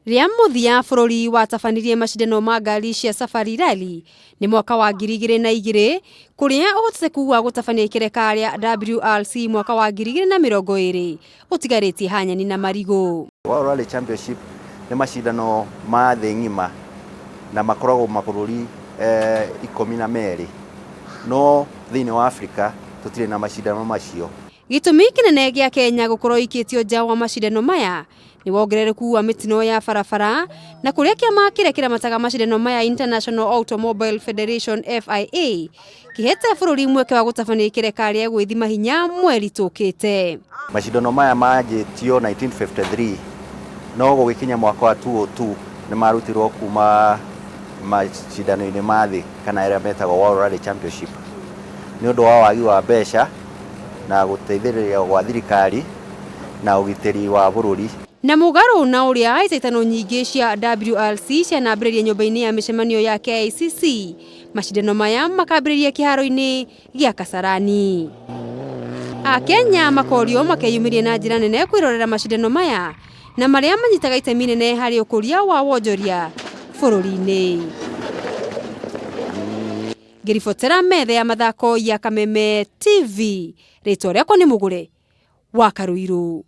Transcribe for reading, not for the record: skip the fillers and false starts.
Rĩa mũthia bũrũri watabanirie macindano ma ngari cia Safari Rally nĩ mwaka wa 2002 kũrĩa ũhotekeku wa gũtabania ikereka rĩa WRC mwaka wa 2020 ũtigarĩtie hanyani na marigũ. World Rally Championship nĩ macindano ma thĩ ng'ima na makoragwo mabũrũri 12 no thĩinĩ wa Africa tũtirĩ na macindano macio. Gĩtũmi kĩnene gĩa Kenya gũkorwo ĩikĩtio nja wa macindano maya nĩ wongerereku wa mĩtino ya barabara na kũrĩa kĩama kĩrĩa kĩramataga macindano maya International Automobile Federation FIA kĩhete bũrũri mweke wa gũtabania ikereka rĩa gwĩthima hinya mweri tũkĩte. Macindano maya manjĩtio 1953 no gũgĩkinya mwaka wa 2002 nĩ marutirwo kuma macindano-inĩ ma thĩ kana ĩrĩa metagwo World Rally Championship nĩ ũndũ wa wagi wa mbeca na gũteithĩrĩria gwa thirikari na ũgitĩri wa bũrũri. Na mũgarũ na ũrĩa hĩtahĩtano nyingĩ cia WRC cianambĩrĩria nyũmba-inĩ ya mĩcemanio ya KICC, macindano maya makambĩrĩria kĩharo-inĩ gĩa Kasarani. Akenya makorio makeyumĩria na njĩra nene kwĩrorera macindano maya na marĩa manyitaga itemi nene harĩ ũkũria wa wonjoria bũrũri-inĩ. Ngĩribotera metha ya mathako ya Kameme TV, rĩtwa rĩakwa nĩ Mũgũre wa Karũirũ.